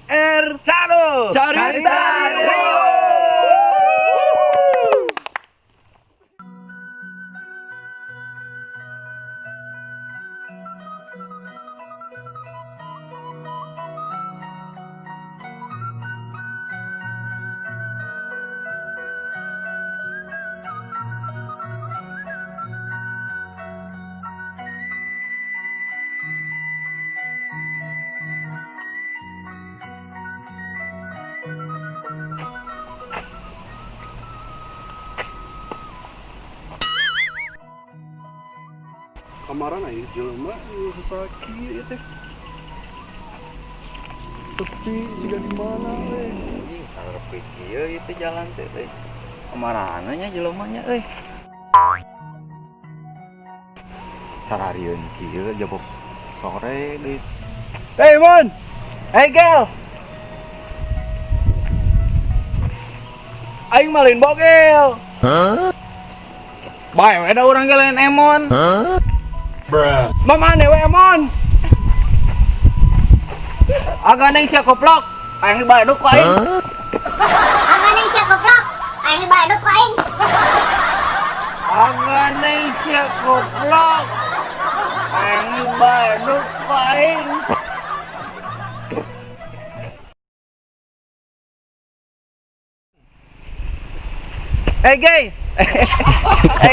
CR Caro Carita Rio. Kemarin aja jelema nu sesaki ieu teh. Sepi siga di mana we. Anjing sarepi kieu itu jalan teh euy. Kamarana nya jelema nya euy. Sararieun kieu jabok sore deui. Hey Mon, Hey Gel, aing mah lain bogel. Bae we da urang ge lain emon. Mamane we Mon. Aga neng sia koplok. Aing dibaleduk ku aing. Aga neng sia koplok. Aing dibaleduk ku aing. Aga neng sia koplok. Aing dibaleduk ku aing. Hey gay. Hey.